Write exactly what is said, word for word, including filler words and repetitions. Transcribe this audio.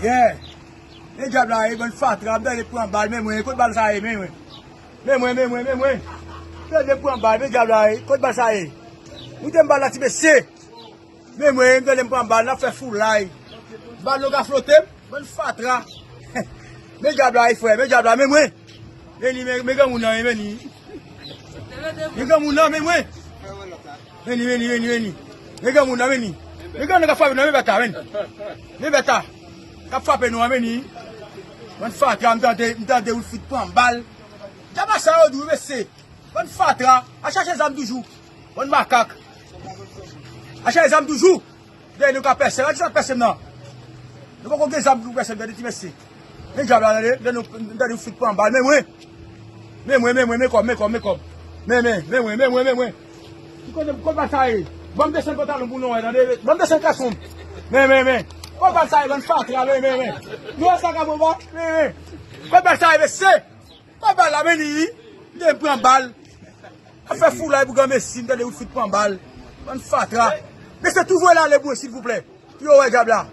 Yeah. Men dyab la ye, bann fatra, m tande pran bal, men mwen, kot bal sa ye, men mwen. Men mwen, men mwen, men mwen. M tande pran bal, men dyab la ye, kot bal sa ye. Moute m bal la ti mesye. Men mwen, m tande m pran bal, n ap fè foulay. Bal nou ka flote m, bann fatra. Men dyab la ye, frè, men dyab la, men mwen. Men li, men, men granmoun nan, men li. Men granmoun nan, men mwen. Vini, vini, vini, vini. Men granmoun nan, vini. Men granmoun nan k ap frape nan, men bèt la, vini. Men bèt la. K ap frape nou an, vini. Bann fatra, m tande, m tande Wilfrid pran bal. Dyab sa yo di wi, mesye. Bann fatra, al chache zam toujou. Bann makak. Al chache zam toujou. Dèyè nou ka pèse, gade sa k pèse m nan. Nou poko gen zam pou pèse m, gade ti mesye. Men dyab la, tande, tande nou, tande nou fout pran bal, men mwen. Men mwen, men mwen, men kòm, men kòm, men kòm. Men, men, men mwen, men mwen, men mwen. Ki kote, kot bal sa ye? Ban m desann pantalon pou nou wè, tande. Ban m desann kason m. Men, men, men. Kot bal sa ye, bann fatra, men, men, men. Nou wè sa k ap anba? Men, men. Kot bal sa ye, mesye? Kot bal la, men li, li pran bal. Ap fè foulay pou granmesi, m tande Wilfrid pran bal. Bann fatra. Mesye, tou voye l ale pou mwen, silvouplè. Pou yo wè dyab la.